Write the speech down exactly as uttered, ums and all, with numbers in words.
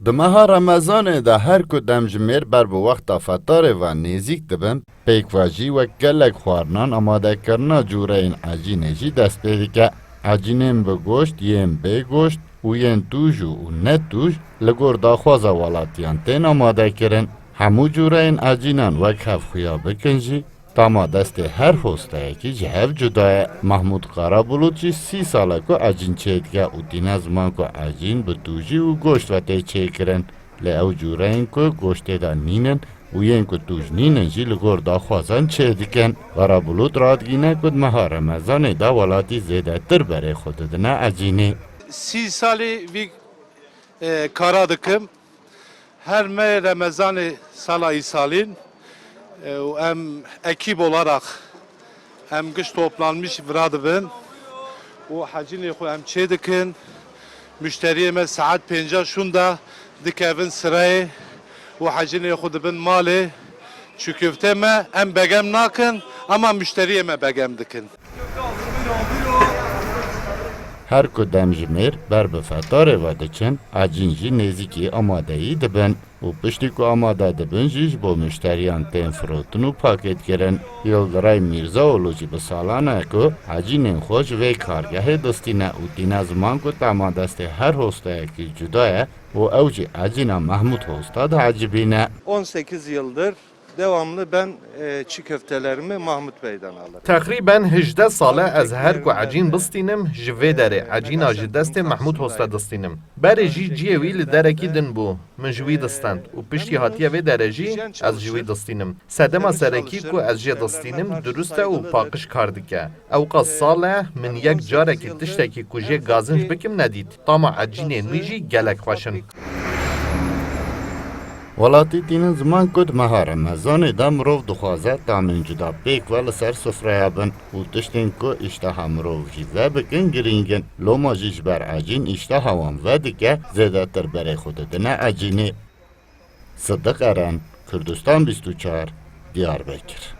Di meha Remezanê de her ku demjimêr ber bi wexta fetarê ve nêzîk dibin, pêkve jî wek gelek xwarinan amadekirina cûreyên ecînê jî dest pê dike. Ecînên bi goşt, yên bê goşt û yên tûj û ne tûj li gor daxwaza welatiyan tên amadekirin. Hemû cûreyên ecînan wek hev xuya bikin jî, tama destê her hosteyekî ji hev cuda ye. Mahmûd Karabulut jî sî sal e ku ecîn çêdike û tîne ziman ku ecîn bi tûjî û goşt ve tê çêkirin. Lê ew cûreyên ku goştê de nînin û yên ku tûj nînin jî li gor daxwazan çêdikin. Karabulut radigîne ku di meha Remezanê de welatî zêdetir berê xwe didine ecînê. Sî salî vî, e, kara dikim. Her mehê Remezanê sala îsalîn, e, û em ekîb olarak em giş toplanmış vira dibin û hecînê xwe em çê dikin. Müşteriyê me saet pênca şûnda dikevin sirayê û hecînê xwe dibin malê. Çi köfte me em begem nakin, ama müşteriyê me begem dikin. Her ku demjimêr ber bi fetarê ve diçin, ecîn jî nêzîkî amadeyî dibin û piştî ku amade dibin jî ji bo muşteriyan tên firotin û pakêtkirin. Yildiray Mîrzaoğlu jî bi salan e ku ecînên xwe ji vê kargehê distîne û tîne ziman ku tama destê her hosteyekî cuda ye û ew jî ecîna Mehmûd Hosta diecibîne. On sekiz yıldır devamlı ben, e, çiğ köftelerimi Mahmut Bey'den alırım. Teqrîben hejdeh sal e ez her ku ecîn bistînim, ji vê derê ecîna ji destê Mehmûd Hosta distînim. Berê jî ciyê wî li derekî din bû, min ji wî distend û piştî hatiye vê derê jî ez ji wî distînim. Sedema serekî ku ez jê distînim dirust e û paqij kar dike. Ewqas sal e min yek carekî tiştekî ku jê gazinc bikim nedît. Tama ecînên wî jî gelek xweş in. Welatî tînin ziman ku di meha Remezanê de mirov dixwaze tamên cuda pêk ve li ser sifreya bin û tiştên ku îşteha mirov jî vebikin girîng in. Loma jî ji ber ecîn îşteha wan vedike, zêdetir berê xwe didine ecînê. Sidiq Eren, Kurdistan bîst û çar, Diyarbekir.